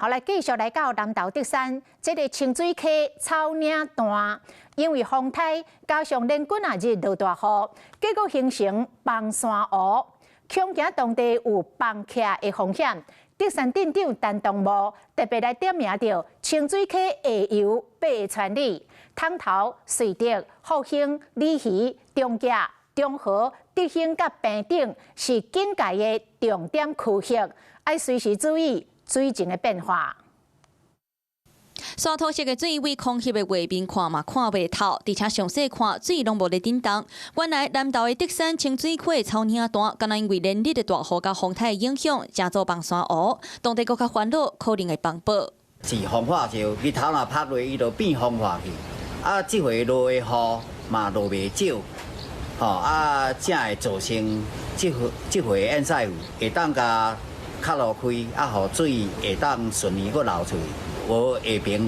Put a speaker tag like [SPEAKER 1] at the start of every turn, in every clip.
[SPEAKER 1] 好，來繼續來到南投竹山，這个清水溪草嶺段，因為風颱加上連幾仔日落大雨，結果形成崩山湖，恐驚當地有崩徛的風險。竹山鎮長陳東茂特別來點名著清水溪下游八个村里，淌頭、瑞德、復興、鯉魚、中甲、中和、德興佮平頂是警戒的重點區域，愛隨時注意水情的變化。
[SPEAKER 2] 沙土色的水位空翕的畫面看嘛看袂透，而且詳細看水攏無咧振動。原來南投的竹山清水溪草嶺段，敢若因為連日的大雨佮風颱的影響，成做崩山湖，當地閣較煩惱，可能會崩坡。
[SPEAKER 3] 是風化石，日頭若曬落，伊就變風化去。啊，這回落的雨嘛落袂少，吼啊，才會造成這回這回堰塞湖會當共卡落開，啊，予水會當順利閣流出去。無下爿有彼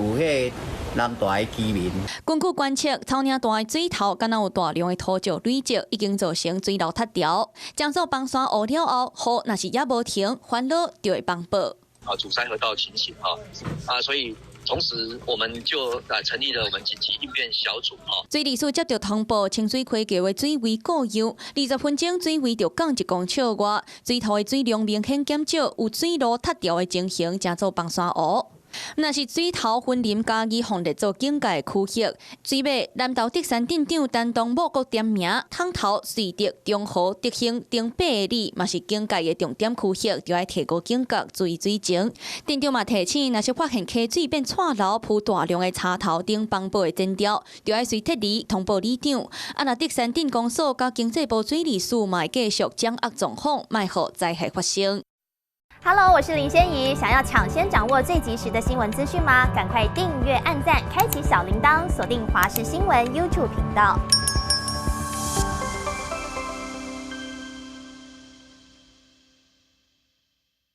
[SPEAKER 3] 个南大的居民。
[SPEAKER 2] 根據觀測，草嶺段的水頭敢若有大量的土石累積，已經造成水流塌掉。將做崩山湖了後，雨若是猶無停，煩惱就會崩坡。
[SPEAKER 4] 啊，阻塞河道情形啊，啊，所以同時我們就啊成立了我們緊急應變小組啊。
[SPEAKER 2] 水利署接到通報，清水溪橋的水位過優，20分鐘水位就降1公尺外，水頭的水量明顯減少，有水路塌掉的情形，成做崩山湖。若是水頭雲林嘉義予列做警戒區域，水尾南投竹山鎮長陳東茂閣點名，淌頭、瑞德、中和、德興等八个里嘛是警戒的重點區域，就愛提高警覺，注意水情。鎮長嘛提醒，若是發現溪水變蔡流，鋪大量的柴頭等崩坡的徵兆，就愛隨撤離通報里長。啊，若竹山鎮公所佮經濟部水利署嘛會繼續掌握狀況，莫予災害發生。
[SPEAKER 5] Hello，我是林仙怡。想要搶先掌握最及時的新聞資訊嗎？趕快訂閱、按讚、開啟小鈴鐺，鎖定華視新聞 YouTube 頻道。